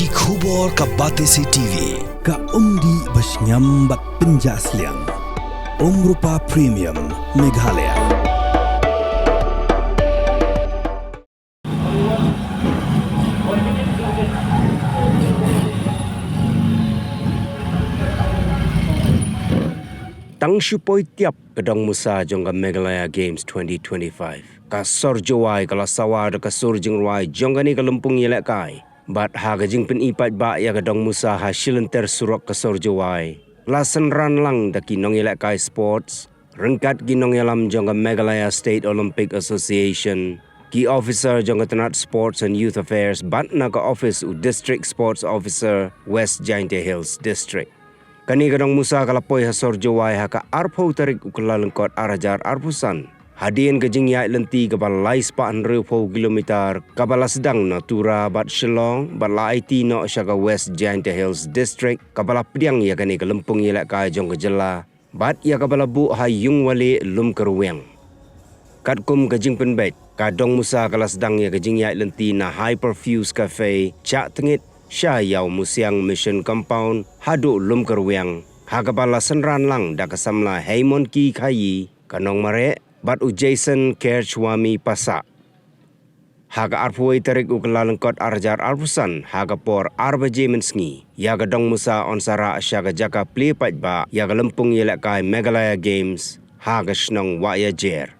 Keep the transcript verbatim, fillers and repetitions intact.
Ki khubor ka Batesi T V, ka umdih ba shngiam bad pynjah sliang. Umrupa Premium, Meghalaya. Tang shu poi tiap ka dong musa jong ka Meghalaya Games twenty twenty-five, ka sor Jowai ka la sawa da ka sur jingrwai jong kane ka lympung ïalehkai. Bad ha ka jingpyni paidbah ïa ka dong musa ha shilynter surok ka sor Jowai, la synran lang da ki nongïalehkai sports, ryngkat ki nongïalam jong ka Meghalaya State Olympic Association, ki officer jong ka tnat Sports and Youth Affairs bad na ka office u District Sports Officer, West Jaintia Hills District. Kane ka dong musa ka la poi ha sor Jowai ha ka arphew tarik u Kyllalyngkot ar hajar arphew san. Hadien ka jingïaid lynti kaba lai spah hynriewphew kilometer kaba la sdang na Tura bad Shillong bad la aiti noh sha ka West Jaintia Hills District kaba la pdiang ïa kane ka lympung ïalehkai jong ka jylla bad ïa kaba la buh ha Ïungwalieh, Lumkyrwiang. Katkum ka jingpynbeit, ka dong musa ka la sdang ïa ka jingïaid lynti na Hyperfuse Cafe, Chah Tngit, sha Ïawmusiang Mission Compound haduh Lumkyrwiang, ha kaba la synran lang da ka samla Heimonki Khaïi, ka nongmareh, bad u Jason Kerchwami Passah. Ha ka arphew wei tarik u Kyllalyngkot ar hajar arphew san, ha ka por ar baje mynsngi, ïa ka dong musa yn sa rah sha ka jaka plie paidbah ïa ka lympung ïalehkai Meghalaya Games ha ka shnong Wahiajer.